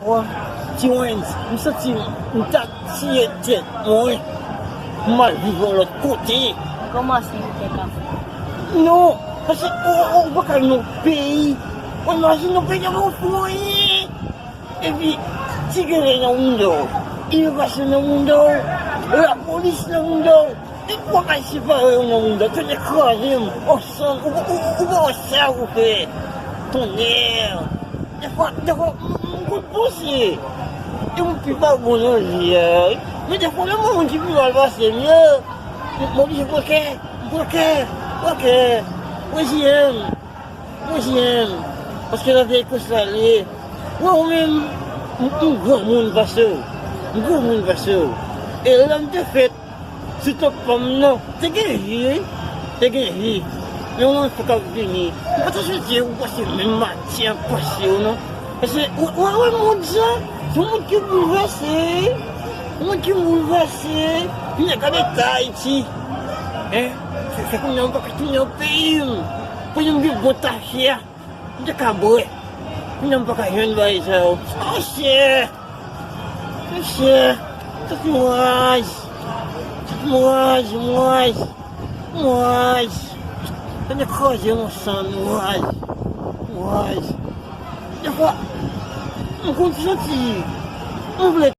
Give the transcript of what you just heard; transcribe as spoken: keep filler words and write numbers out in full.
Ti Wens, m santi m ta tiye tèt mwen. M al viv yon lòt kote. Kòmanse yon tèt afè. Non, paske ou, ou, ou pa ka nan peyi. Ou imajine yon peyi nan fon. Epi, ti gele nan mounda w, imigrasyon nan mounda w, lapolis nan mounda w, e pou bagay separe yo nan mounda w, tonnè kraze m, ansanm, ou, ou, ou, ou pa wè sa ou fè, tonnè. Defwa, defwa, m, m konn panse, e m pi pa bon nan vi a, men defwa, lè m wè moun ki pi mal pase m yo, m, m oblije pran kè, m pran kè, pran kè, reziyen m. Mwen, J M, paske lavi a e konsa l ye. Mwen, ou menm, m, m granmoun pase w. M granmoun pase w. E lè m te fèt, sou tan pa m nan, te gen vi, wi. Te gen vi. Men yon lòt fwa k ap vini. M pa ta swete ou pase menm matyè pase w, non. Paske, ou, ou, ou wè mond sa, se yon mond ki boulvèse. Yon mond ki boulvèse. Kounye a gade ta Ayiti. Hein? Se, se kounye a m pa ka tounen nan peyi m. Pou yon vye bon tafya, m te ka bwè. Kounye a m pa ka jwenn bagay sa yo. Oh, chè! Oh, chè! Tout mouraj! Tout mouraj, mouraj! Mouraj! Tande kraze yon san, mouraj! Mouraj! Defwa, m konn santi, m vle